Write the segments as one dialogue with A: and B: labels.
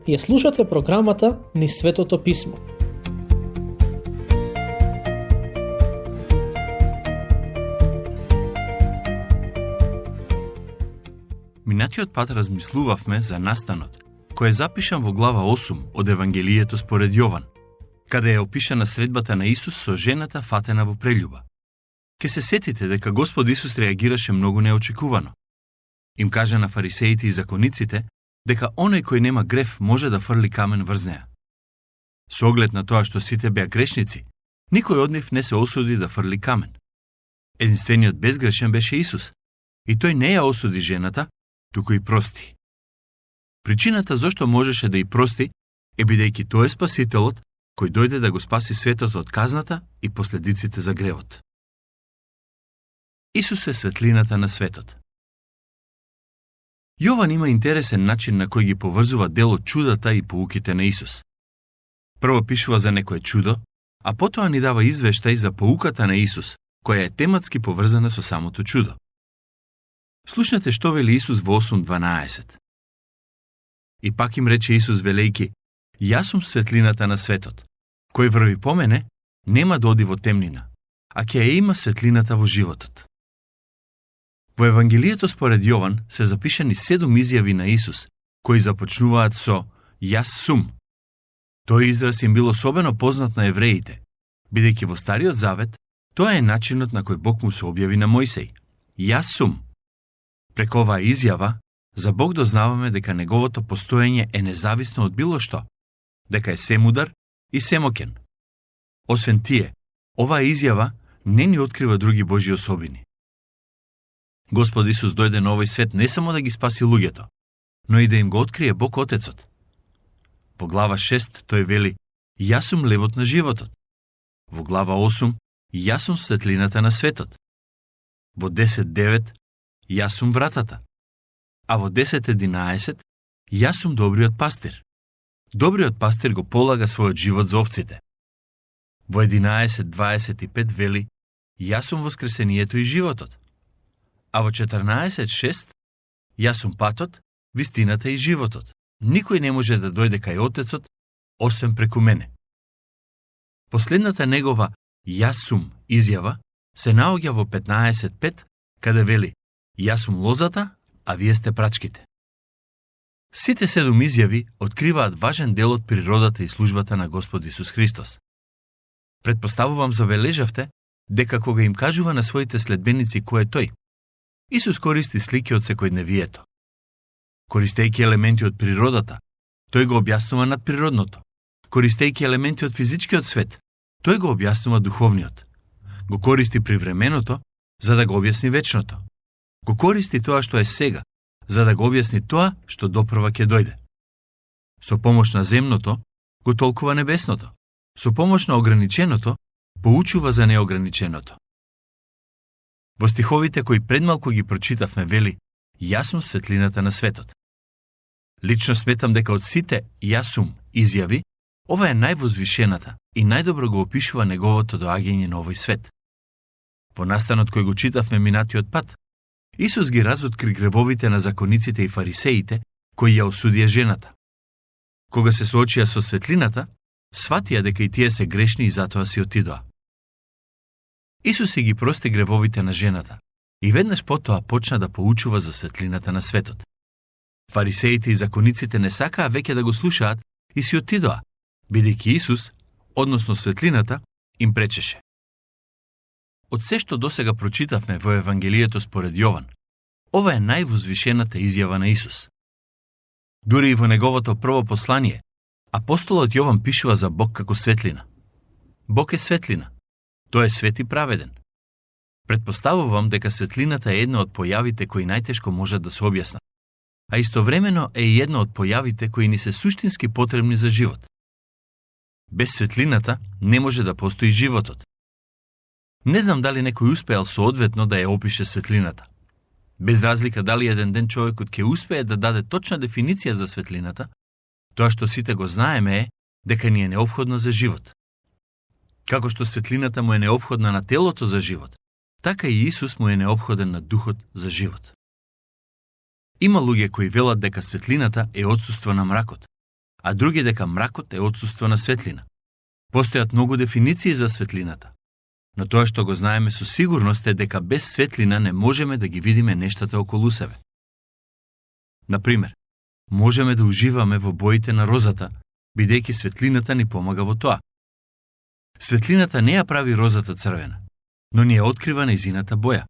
A: Ја слушате програмата Низ Светото Писмо.
B: Минатиот пат размислувавме за настанот, кој е запишан во глава 8 од Евангелието според Јован, каде е опишана средбата на Исус со жената фатена во прељуба. Ке се сетите дека Господ Исус реагираше многу неочекувано. Им кажа на фарисеите и закониците дека оној кој нема грев може да фрли камен врз неа. Со оглед на тоа што сите беа грешници, никој од нив не се осуди да фрли камен. Единствениот безгрешен беше Исус, и тој не ја осуди жената, туку и прости. Причината зошто можеше да и прости е бидејќи тој е Спасителот кој дојде да го спаси светот од казната и последиците за гревот. Исус е светлината на светот. Јован има интересен начин на кој ги поврзува дел од чудата и поуките на Исус. Прво пишува за некое чудо, а потоа ни дава извештај за поуката на Исус, која е тематски поврзана со самото чудо. Слушнете што вели Исус во 8:12. И пак им рече Исус велејки: Јас сум светлината на светот. Кој врви по мене, нема да оди во темнина, а ќе ја има светлината во животот. Во Евангелието според Јован се запишани 7 изјави на Исус, кои започнуваат со «Јас сум». Тој израз им бил особено познат на евреите, бидејќи во Стариот Завет тоа е начинот на кој Бог му се објави на Мојсей. Јас сум. Преку оваа изјава, за Бог дознаваме дека неговото постоење е независно од било што, дека е семудар и семоќен. Освен тие, оваа изјава не ни открива други Божји особини. Господ Исус дојде на овој свет не само да ги спаси луѓето, но и да им го открие Бог Отецот. Во глава 6 тој вели: Јас сум лебот на животот. Во глава 8 Јас сум светлината на светот. Во 10:9 Јас сум вратата. А во 10:11 Јас сум добриот пастир. Добриот пастир го полага својот живот за овците. Во 11:25 вели: Јас сум воскресението и животот. А во 14:6 Јас сум патот, вистината и животот. Никој не може да дојде кај Отецот, освен преку мене. Последната негова Јас сум изјава се наоѓа во 15:5, каде вели: Јас сум лозата, а вие сте прачките. Сите 7 изјави откриваат важен дел од природата и службата на Господ Исус Христос. Предпоставувам забележавте дека кога им кажува на своите следбеници кој е тој, Исус користи слики од секојдневието. Користејќи елементи од природата, тој го објаснува надприродното. Користејќи елементи од физичкиот свет, тој го објаснува духовниот. Го користи привременото, за да го објасни вечното. Го користи тоа што е сега, за да го објасни тоа што допрва ќе дојде. Со помош на земното, го толкува небесното. Со помош на ограниченото, поучува за неограниченото. Во стиховите кои предмалку ги прочитавме вели: Јас сум светлината на светот. Лично сметам дека од сите Јас сум изјави, ова е највозвишената и најдобро го опишува неговото доаѓање на овој свет. Во настанот кој го читавме минатиот пат, Исус ги разоткри гревовите на закониците и фарисеите, кои ја осудија жената. Кога се соочија со светлината, сватија дека и тие се грешни и затоа си отидоа. Исус си ги прости гревовите на жената и веднаш потоа почна да поучува за светлината на светот. Фарисеите и закониците не сакаа веќе да го слушаат и си отидоа, бидејќи Исус, односно светлината, им пречеше. Од се што досега прочитавме во Евангелието според Јован, ова е највозвишената изјава на Исус. Дури и во неговото прво послание, апостолот Јован пишува за Бог како светлина. Бог е светлина. Тој е свет и праведен. Предпоставувам дека светлината е една од појавите кои најтешко можат да се објаснат, а истовремено е и една од појавите кои ни се суштински потребни за живот. Без светлината не може да постои животот. Не знам дали некој успеал соодветно да ја опише светлината. Без разлика дали еден ден човекот ќе успее да даде точна дефиниција за светлината, тоа што сите го знаеме е дека ни е неопходно за живот. Како што светлината му е неопходна на телото за живот, така и Исус му е неопходен на духот за живот. Има луѓе кои велат дека светлината е отсуство на мракот, а други дека мракот е отсуство на светлина. Постојат многу дефиниции за светлината, но тоа што го знаеме со сигурност е дека без светлина не можеме да ги видиме нештата околу себе. Например, можеме да уживаме во боите на розата, бидејќи светлината ни помага во тоа. Светлината не ја прави розата црвена, но ни ја открива нејзината боја.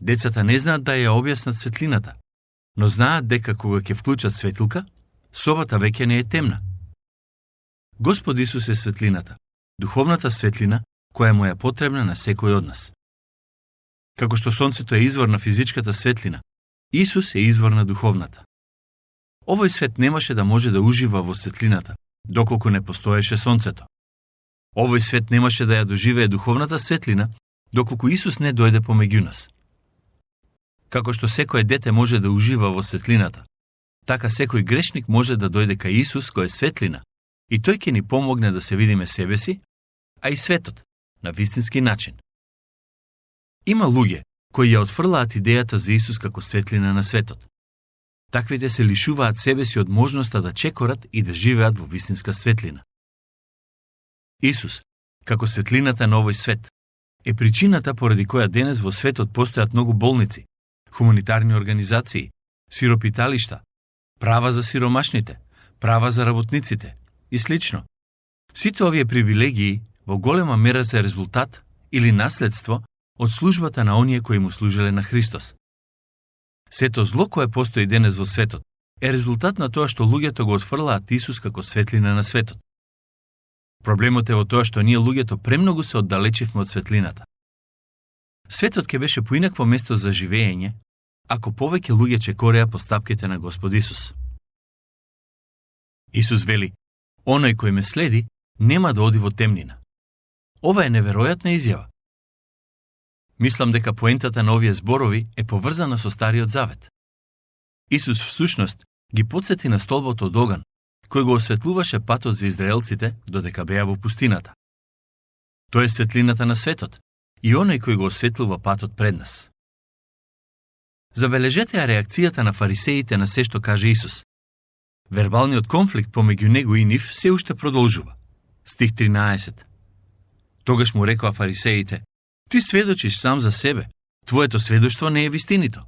B: Децата не знаат да ја објаснат светлината, но знаат дека кога ќе вклучат светилка, собата веќе не е темна. Господ Исус е светлината, духовната светлина која му е потребна на секој од нас. Како што сонцето е извор на физичката светлина, Исус е извор на духовната. Овој свет немаше да може да ужива во светлината, доколку не постоеше сонцето. Овој свет немаше да ја доживее духовната светлина, доколку Исус не дојде помеѓу нас. Како што секое дете може да ужива во светлината, така секој грешник може да дојде кај Исус кој е светлина, и тој ќе ни помогне да се видиме себе си, а и светот, на вистински начин. Има луѓе кои ја отфрлаат идејата за Исус како светлина на светот. Таквите се лишуваат себе си од можноста да чекорат и да живеат во вистинска светлина. Исус, како светлината на овој свет, е причината поради која денес во светот постојат многу болници, хуманитарни организации, сиропиталишта, права за сиромашните, права за работниците и слично. Сите овие привилегии во голема мера се резултат или наследство од службата на оние кои му служеле на Христос. Сето зло кое постои денес во светот е резултат на тоа што луѓето го отфрлаат Исус како светлина на светот. Проблемот е во тоа што ние луѓето премногу се оддалечивме од светлината. Светот ќе беше поинакво место за живење, ако повеќе луѓе чекореа по стапките на Господ Исус. Исус вели: "Оној кој ме следи, нема да оди во темнина." Ова е неверојатна изјава. Мислам дека поентата на овие зборови е поврзана со Стариот Завет. Исус всушност ги потсети на столбот од оган, кој го осветлуваше патот за израелците додека беа во пустината. Тој е светлината на светот и оној кој го осветлува патот пред нас. Забележете ја реакцијата на фарисеите на се што каже Исус. Вербалниот конфликт помеѓу него и нив се уште продолжува. Стих 13. Тогаш му рекоа фарисеите: "Ти сведочиш сам за себе, твоето сведоштво не е вистинито."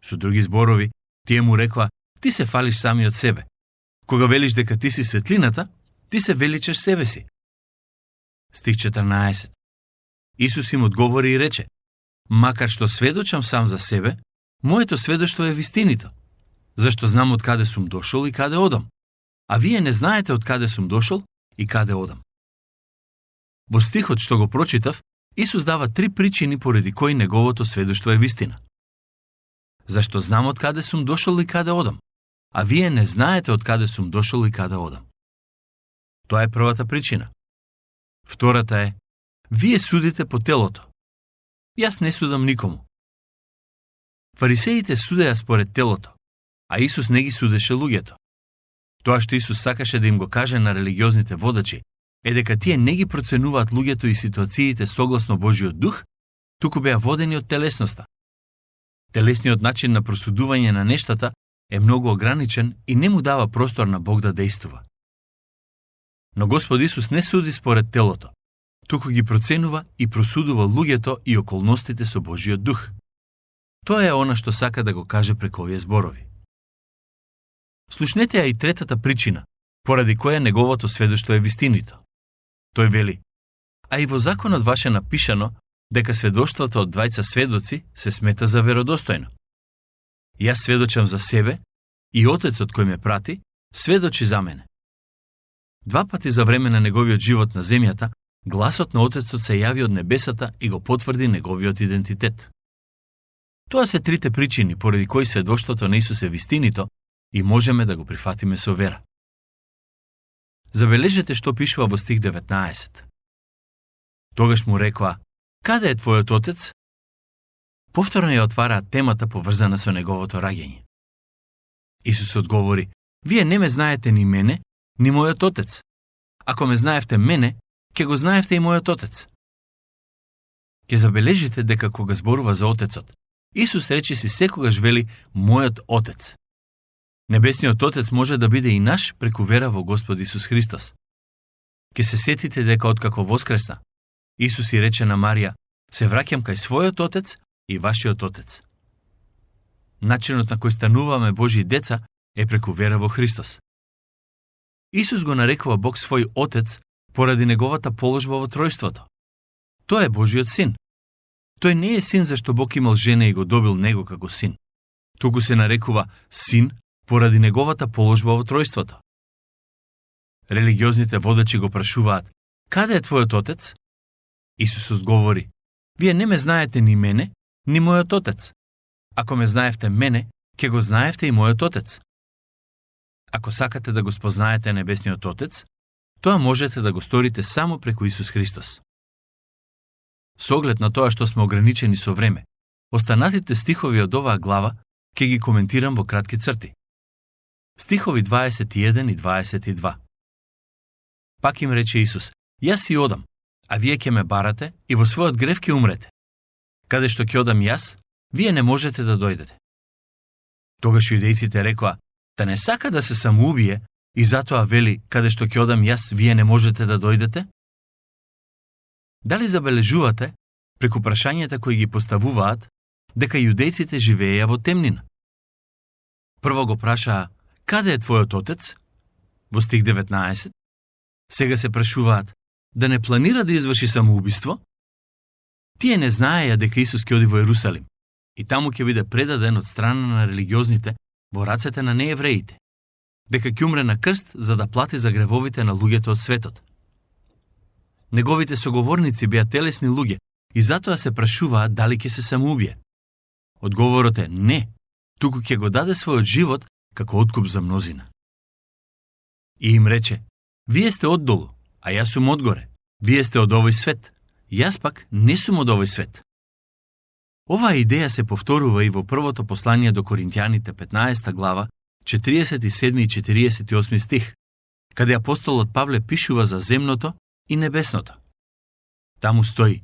B: Со други зборови, тие му рекоа: "Ти се фалиш сами од себе. Кога велиш дека ти си светлината, ти се величаш себе си." Стих 14. Исус им одговори и рече: "Макар што сведочам сам за себе, моето сведоштво е вистинито, зашто знам од каде сум дошол и каде одам, а вие не знаете од каде сум дошол и каде одам." Во стихот што го прочитав, Исус дава 3 причини поради кои неговото сведоштво е вистина. Зашто знам од каде сум дошол и каде одам, а вие не знаете од каде сум дошол и каде одам. Тоа е првата причина. Втората е: вие судите по телото. Јас не судам никому. Фарисеите судеа според телото, а Исус не ги судеше луѓето. Тоа што Исус сакаше да им го каже на религиозните водачи е дека тие не ги проценуваат луѓето и ситуациите согласно Божиот дух, туку беа водени од телесноста. Телесниот начин на просудување на нештата е многу ограничен и не му дава простор на Бог да действува. Но Господ Исус не суди според телото, туку ги проценува и просудува луѓето и околностите со Божиот дух. Тоа е она што сака да го каже преку овие зборови. Слушнете ја и третата причина, поради која неговото сведоштво е вистинито. Тој вели: "А и во законот ваше напишано дека сведоштвото од двајца сведоци се смета за веродостојно. Јас сведочам за себе и Отецот кој ме прати сведочи за мене." 2 пати за време на неговиот живот на земјата, гласот на Отецот се јави од небесата и го потврди неговиот идентитет. Тоа се 3 причини поради кои сведоштвото на Исус е вистинито и можеме да го прифатиме со вера. Забележете што пишува во стих 19. Тогаш му рекоа: "Каде е твојот отец?" Повторно ја отвараат темата поврзана со неговото раѓање. Исус одговори: "Вие не ме знаете ни мене, ни мојот отец. Ако ме знаевте мене, ќе го знаевте и мојот отец." Ќе забележите дека кога зборува за Отецот, Исус речиси секогаш вели "мојот отец". Небесниот Отец може да биде и наш преку вера во Господ Исус Христос. Ке се сетите дека откако воскресна, Исус и рече на Марија: се враќам кај својот Отец и вашиот Отец. Начинот на кој стануваме Божји деца е преку вера во Христос. Исус го нарекува Бог свој Отец поради неговата положба во тројството. Тој е Божиот син. Тој не е син зашто Бог имал жена и го добил него како син. Туку се нарекува син поради неговата положба во тројството. Религиозните водачи го прашуваат: каде е твојот Отец? Исус одговори: вие не ме знаете ни мене, ни мојот Отец. Ако ме знаевте мене, ќе го знаевте и мојот Отец. Ако сакате да го спознаете Небесниот Отец, тоа можете да го сторите само преку Исус Христос. Со оглед на тоа што сме ограничени со време, останатите стихови од оваа глава ќе ги коментирам во кратки црти. Стихови 21 и 22. Пак им рече Исус: јас си одам, а вие ќе ме барате и во својот грев ќе умрете. Каде што ќе одам јас, вие не можете да дојдете. Тогаш јудејците рекоа: да не сака да се самоубие и затоа вели: каде што ќе одам јас, вие не можете да дојдете? Дали забележувате, преку прашањата кои ги поставуваат, дека јудејците живееја во темнина? Прво го прашаа: каде е твојот Отец? Во стих 19. Сега се прашуваат: да не планира да изврши самоубиство? Тие не знаеја дека Исус ќе оди во Ерусалим и таму ќе биде предаден од страна на религиозните во рацете на неевреите, дека ќе умре на крст за да плати за гревовите на луѓето од светот. Неговите соговорници беа телесни луѓе и затоа се прашуваат дали ќе се самоубие. Одговорот е не, туку ќе го даде својот живот како откуп за мнозина. И им рече: вие сте оддолу, а јас сум одгоре. Вие сте од овој свет, јас пак не сум од овој свет. Оваа идеја се повторува и во првото послание до Коринтијаните 15 глава, 47 и 48 стих, каде апостолот Павле пишува за земното и небесното. Таму стои: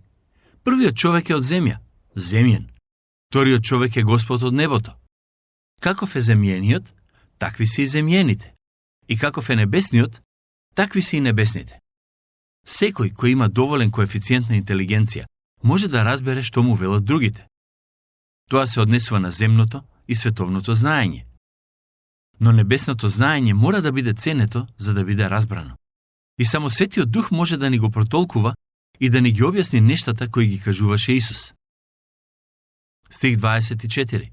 B: првиот човек е од земја, земјен. Вториот човек е Господ од небото. Каков е земјениот, такви се и земјените. И каков е небесниот, такви се и небесните. Секој кој има доволен коефициент на интелигенција може да разбере што му велат другите. Тоа се однесува на земното и световното знаење. Но небесното знаење мора да биде ценето за да биде разбрано. И само Светиот Дух може да ни го протолкува и да ни ги објасни нештата кои ги кажуваше Исус. Стих 24.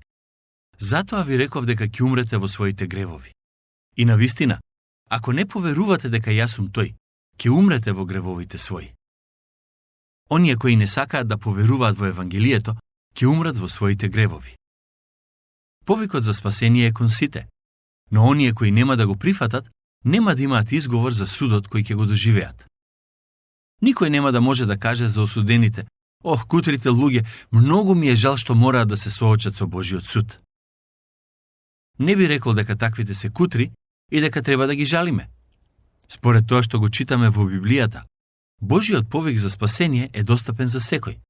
B: Затоа ви реков дека ќе умрете во своите гревови. И навистина, ако не поверувате дека јас сум тој, ќе умрете во гревовите своји. Оние кои не сакаат да поверуваат во Евангелието, ќе умрат во своите гревови. Повикот за спасение е кон сите, но оние кои нема да го прифатат, нема да имаат изговор за судот кој ќе го доживеат. Никој нема да може да каже за осудените: ох, кутрите луѓе, многу ми е жал што мораат да се соочат со Божиот суд. Не би рекол дека таквите се кутри и дека треба да ги жалиме. Според тоа што го читаме во Библијата, Божиот повик за спасение е достапен за секој.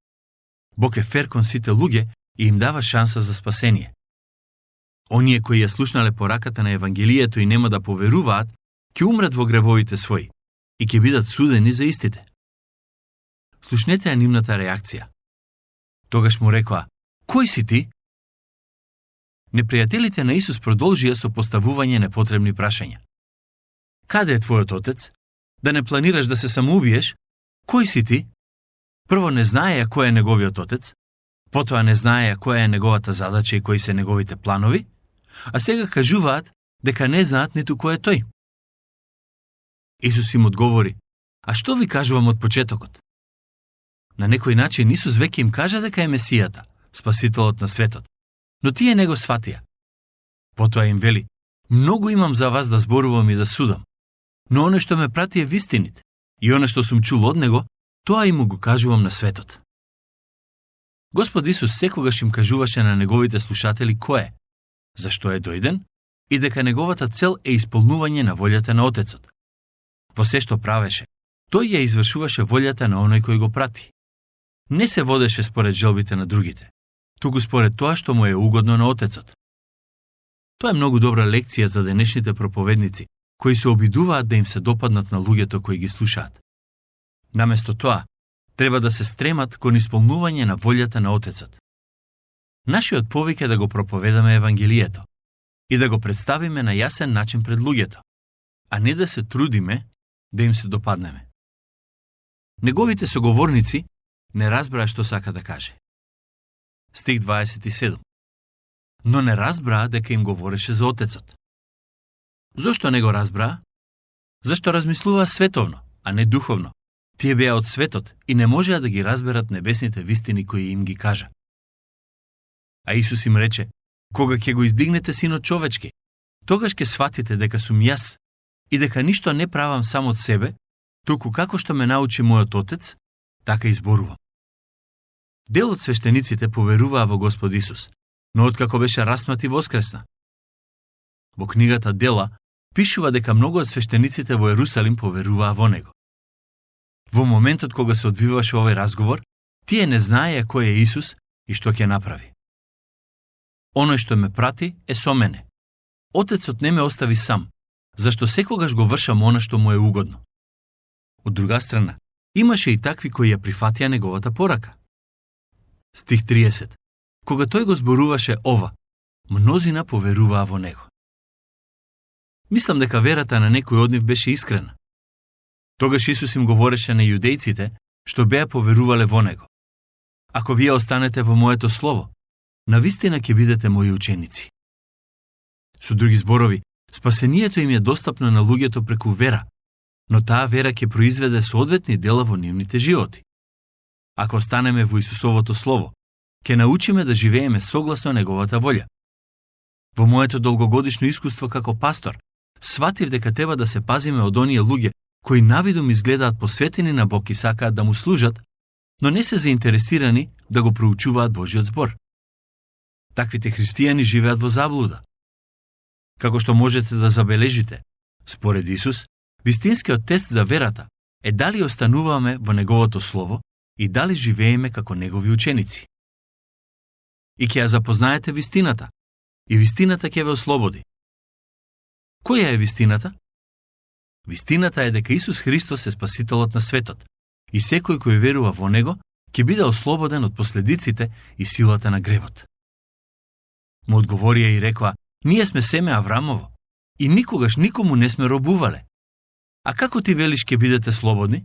B: Бог е фер кон сите луѓе и им дава шанса за спасение. Оние кои ја слушнале пораката на Евангелието и нема да поверуваат, ќе умрат во гревовите своји и ќе бидат судени за истите. Слушнете ја нивната реакција. Тогаш му рекоа: кој си ти? Непријателите на Исус продолжија со поставување непотребни прашања. Каде е твојот Отец? Да не планираш да се самоубиеш? Кој си ти? Прво не знаеја кој е неговиот Отец, потоа не знаеја која е неговата задача и кои се неговите планови, а сега кажуваат дека не знаат ниту кој е тој. Исус им одговори: а што ви кажувам од почетокот? На некој начин Исус веќе им кажа дека е Месијата, Спасителот на светот, но тие не го сватија. Потоа им вели: многу имам за вас да зборувам и да судам, но оно што ме прати е вистините, и оно што сум чул од него, тоа и му го кажувам на светот. Господ Исус секогаш им кажуваше на неговите слушатели кој е, зашто е дојден и дека неговата цел е исполнување на волјата на Отецот. Во се што правеше, тој ја извршуваше волјата на оној кој го прати. Не се водеше според желбите на другите, туку според тоа што му е угодно на Отецот. Тоа е многу добра лекција за денешните проповедници, кои се обидуваат да им се допаднат на луѓето кои ги слушаат. Наместо тоа, треба да се стремат кон исполнување на волјата на Отецот. Нашиот повик е да го проповедаме Евангелието и да го представиме на јасен начин пред луѓето, а не да се трудиме да им се допаднеме. Неговите соговорници не разбраа што сака да каже. Стих 27. Но не разбраа дека им говореше за Отецот. Зошто не го разбраа? Зашто размислуваа световно, а не духовно. Тие беа од светот и не можеа да ги разберат небесните вистини кои им ги кажа. А Исус им рече: кога ќе го издигнете Синот човечки, тогаш ќе сватите дека сум јас и дека ништо не правам само од себе, туку како што ме научи мојот Отец, така изборувам. Дел од свештениците поверуваа во Господ Исус, но откако беше распнат и воскресна. Во книгата Дела пишува дека многу од свештениците во Ерусалим поверуваа во него. Во моментот кога се одвиваше овој разговор, тие не знаеја кој е Исус и што ќе направи. Оној што ме прати е со мене. Отецот не ме остави сам, зашто секогаш го вршам она што му е угодно. Од друга страна, имаше и такви кои ја прифатија неговата порака. Стих 30. Кога тој го зборуваше ова, мнозина поверуваа во него. Мислам дека верата на некој од нив беше искрена. Тогаш Исус им говореше на јудејците што беа поверувале во него. Ако вие останете во моето слово, навистина ќе бидете мои ученици. Со други зборови, спасението им е достапно на луѓето преку вера, но таа вера ќе произведе соодветни дела во нивните животи. Ако останеме во Исусовото слово, ќе научиме да живееме согласно неговата волја. Во моето долгогодишно искуство како пастор, сватив дека треба да се пазиме од оние луѓе кои навидом изгледаат посветени на Бог и сакаат да му служат, но не се заинтересирани да го проучуваат Божиот збор. Таквите христијани живеат во заблуда. Како што можете да забележите, според Исус, вистинскиот тест за верата е дали остануваме во неговото слово и дали живееме како негови ученици. И ќе ја запознаете вистината, и вистината ќе ве ослободи. Која е вистината? Вистината е дека Исус Христос е спасителот на светот и секој кој верува во него ќе биде ослободен од последиците и силата на гревот. Му одговорија и рекоа: ние сме семе Аврамово и никогаш никому не сме робувале. А како ти велиш ќе бидете слободни?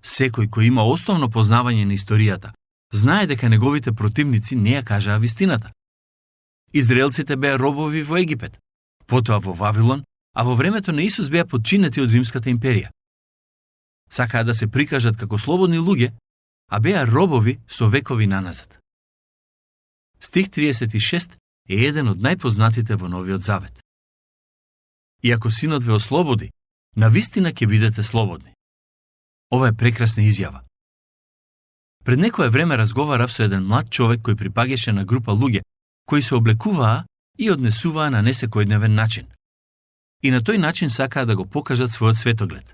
B: Секој кој има основно познавање на историјата знае дека неговите противници не ја кажаа вистината. Израелците беа робови во Египет, потоа во Вавилон, а во времето на Исус беа подчинети од Римската империја. Сакаа да се прикажат како слободни луѓе, а беа робови со векови наназад. Стих 36 е еден од најпознатите во Новиот Завет. И ако Синот ве ослободи, навистина ќе бидете слободни. Ова е прекрасна изјава. Пред некое време разговарав со еден млад човек кој припаѓаше на група луѓе кои се облекуваа и однесуваа на несекојдневен начин. И на тој начин сакаа да го покажат својот светоглед.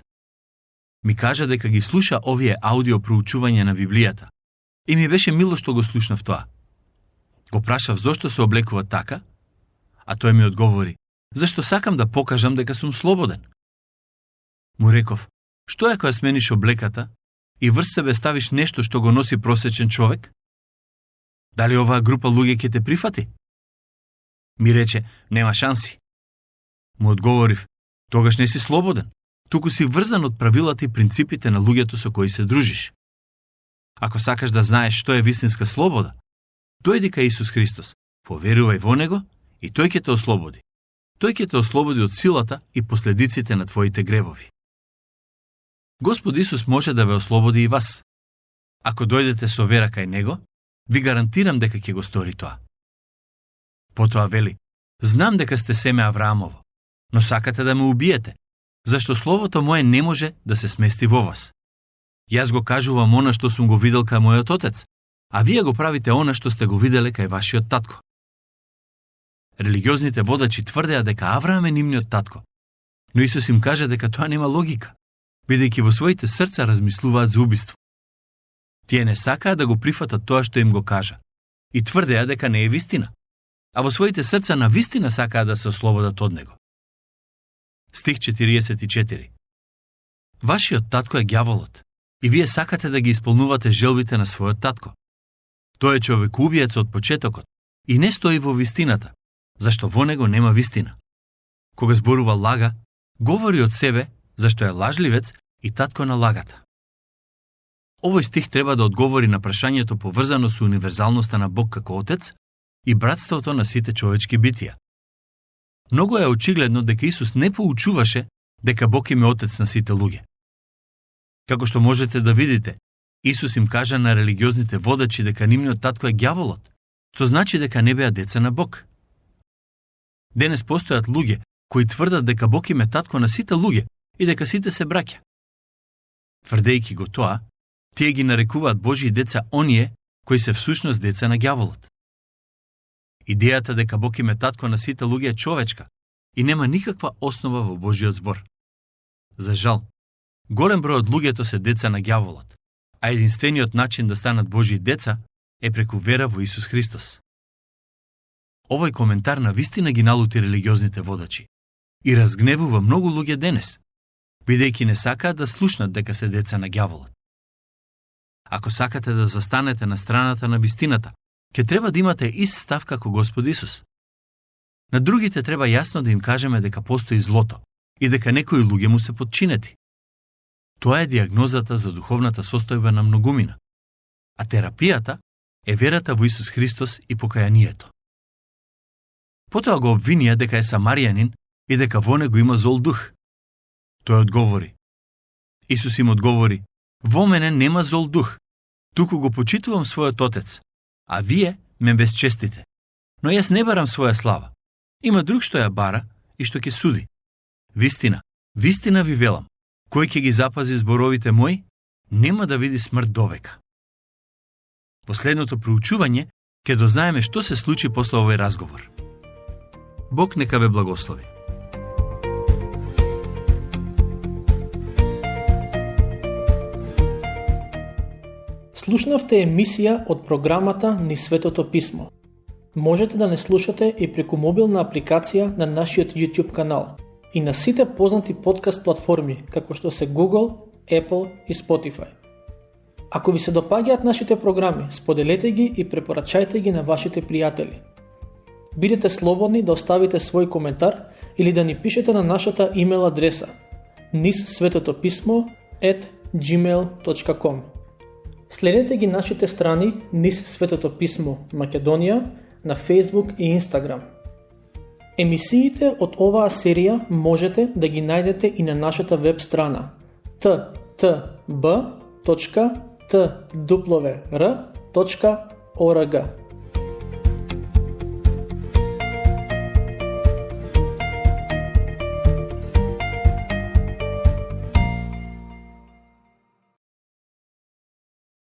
B: Ми кажа дека ги слуша овие аудио проучувања на Библијата и ми беше мило што го слушнав тоа. Го прашав зошто се облекува така, а тој ми одговори: зашто сакам да покажам дека сум слободен. Му реков: што е кога смениш облеката и врз себе ставиш нешто што го носи просечен човек? Дали оваа група луѓе ќе те прифати? Ми рече: нема шанси. Му одговорив: тогаш не си слободен, туку си врзан од правилата и принципите на луѓето со кои се дружиш. Ако сакаш да знаеш што е вистинска слобода, дојди кај Исус Христос, поверувај во него и тој ќе те ослободи. Тој ќе те ослободи од силата и последиците на твоите гревови. Господ Исус може да ве ослободи и вас. Ако дојдете со вера кај него, ви гарантирам дека ќе го стори тоа. Потоа вели: знам дека сте семе Авраамово, но сакате да ме убиете, зашто словото мое не може да се смести во вас. Јас го кажувам она што сум го видел кај мојот отец, а вие го правите она што сте го виделе кај вашиот татко. Религиозните водачи тврдеа дека Авраам е нивниот татко, но Исус им кажа дека тоа нема логика, бидејќи во своите срца размислуваат за убиство. Тие не сакаа да го прифатат тоа што им го кажа и тврдеа дека не е вистина. а во своите срца на вистина сакаат да се ослободат од него. Стих 44. Вашиот татко е ѓаволот, и вие сакате да ги исполнувате желбите на својот татко. Тој е човекоубиец од почетокот и не стои во вистината, зашто во него нема вистина. Кога зборува лага, говори од себе, зашто е лажливец и татко на лагата. Овој стих треба да одговори на прашањето поврзано со универзалноста на Бог како Отец и братството на сите човечки битија. Многу е очигледно дека Исус не поучуваше дека Бог им е Отец на сите луѓе. Како што можете да видите, Исус им кажа на религиозните водачи дека нивниот татко е ѓаволот, што значи дека не беа деца на Бог. Денес постојат луѓе кои тврдат дека Бог им е татко на сите луѓе и дека сите се браќа. Тврдејќи го тоа, тие ги нарекуваат Божји деца оние кои се всушност деца на ѓаволот. Идејата дека Бог им е татко на сите луѓе е човечка и нема никаква основа во Божјиот збор. За жал, голем број од луѓето се деца на ѓаволот, а единствениот начин да станат Божји деца е преку вера во Исус Христос. Овој коментар на вистина ги налути религиозните водачи и разгневува многу луѓе денес, бидејќи не сакаат да слушнат дека се деца на ѓаволот. Ако сакате да застанете на страната на вистината, ќе треба да имате ист став како Господ Исус. На другите треба јасно да им кажеме дека постои злото и дека некои луѓе му се подчинети. Тоа е диагнозата за духовната состојба на многумина, а терапијата е верата во Исус Христос и покајанието. Потоа го обвинија дека е самаријанин и дека во него има зол дух. Тој одговори. Исус им одговори: во мене нема зол дух, туку го почитувам својот Отец, а вие ме безчестите. Но јас не барам своја слава. Има друг што ја бара и што ќе суди. Вистина, вистина ви велам, кој ќе ги запази зборовите мои, нема да види смрт довека. Во следното проучување ќе дознаеме што се случи после овој разговор. Бог нека ве благослови.
A: Слушнавте емисија од програмата Низ Светото Писмо. Можете да не слушате и преку мобилна апликација на нашиот YouTube канал и на сите познати подкаст платформи, како што се Google, Apple и Spotify. Ако ви се допаѓаат нашите програми, споделете ги и препорачајте ги на вашите пријатели. Бидете слободни да оставите свој коментар или да ни пишете на нашата имейл адреса nizsvetopismo@gmail.com. Следете ги нашите страни Низ Светото Писмо Македонија на Facebook и Instagram. Емисиите од оваа серија можете да ги најдете и на нашата веб страна ttb.twr.org.